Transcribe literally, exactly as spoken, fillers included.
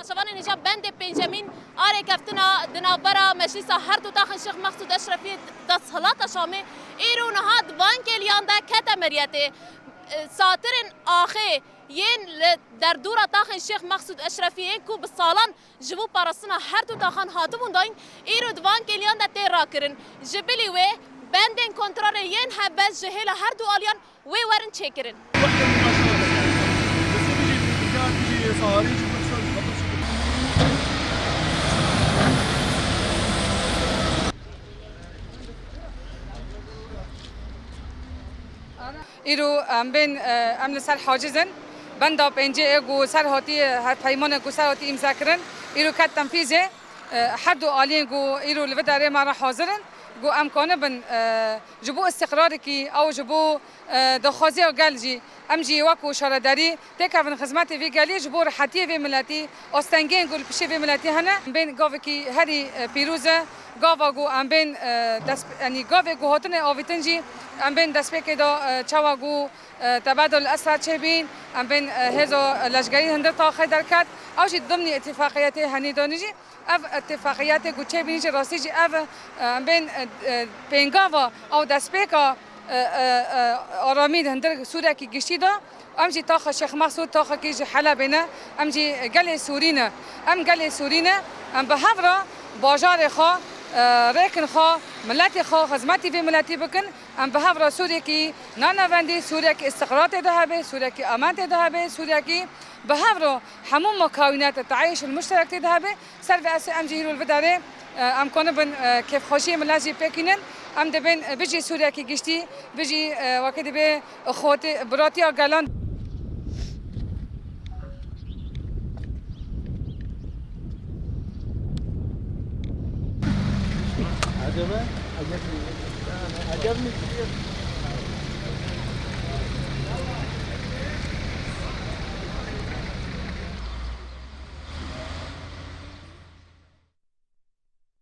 Şevanên hêja bendê pêncemîn a rêkeftina di navbera Meclîsa her du taxên Şêx Mexsûd Eşrefiyê desthilata Şamê îro niha di van kêliyan de kete meriyetê. Satirên axê yên li derdora taxên Şêx Mexsûd Eşrefiyê ku bi salan ji bo parastina her du taxan hatibûn dayîn, îro di van kêliyan de tê rakirin. Ji bilî wê bendên kontrolê yên helbest ji hêla her du aliyan wê werin çêkirin. Îro em bên, e, em li ser haciz in. Benda pêncê ê ku ser hatî, e, hevpeymanê ku ser hatî îmze kirin, îro ket tenfîzê. E, her du aliyên ku îro li vê derê me re hazir in, ku em kanibin, e, ji bo îstiqrarekî ew ji bo, e, daxwaziya gel jî, em jî wekû şaredarî têkevin xizmetê vê gelî ji bo rihetiyê vê miletî, astengiyên ku li piştê vê miletî hene. Em bên gavekî herî, e, pîroz e. Gava ku em bên, e, dest, yanî gavê ku hatine avîtin jî em bên destpêkê de, e, çawa ku, e, tebadul esra çêbîn, em bên, e, hêza leşgerî hundir taxê derket. Ew jî dimnî îtîfaqiyetê henî danî jî. Ev îtîfaqiyetê ku çêbînî jî rastî jî ev, e, em bên, e, e, pêngava ew destpêka, e, e, e, aramî di hundir Sûrekî giştî de. Em jî taxa Şêx Mexsûd taxekî ji Helebê ne. Em jî gelê Sûrî ne. Em gelê Sûrî ne. Em bi hev re bajarê xwe, e, rêkin xwe, miletê xwe, xizmetî vê miletî bikin. Em bi hev re Sûrekî nanavendî, Sûrekî îstiqrar tê de hebe, Sûrekî aman tê de hebe, Sûrekî bi hev re hemû mukawînet, teîş muşterek tê de hebe. Ser vê esê em jî hîro li vê derê, e, em konibin, e, kêfxweşiyê milet jî pêkînin. Em dibên, e, bijî Sûrekî giştî, bijî, e, wekî dibê xwetê, biratiya gelan. Acaba? Acaba?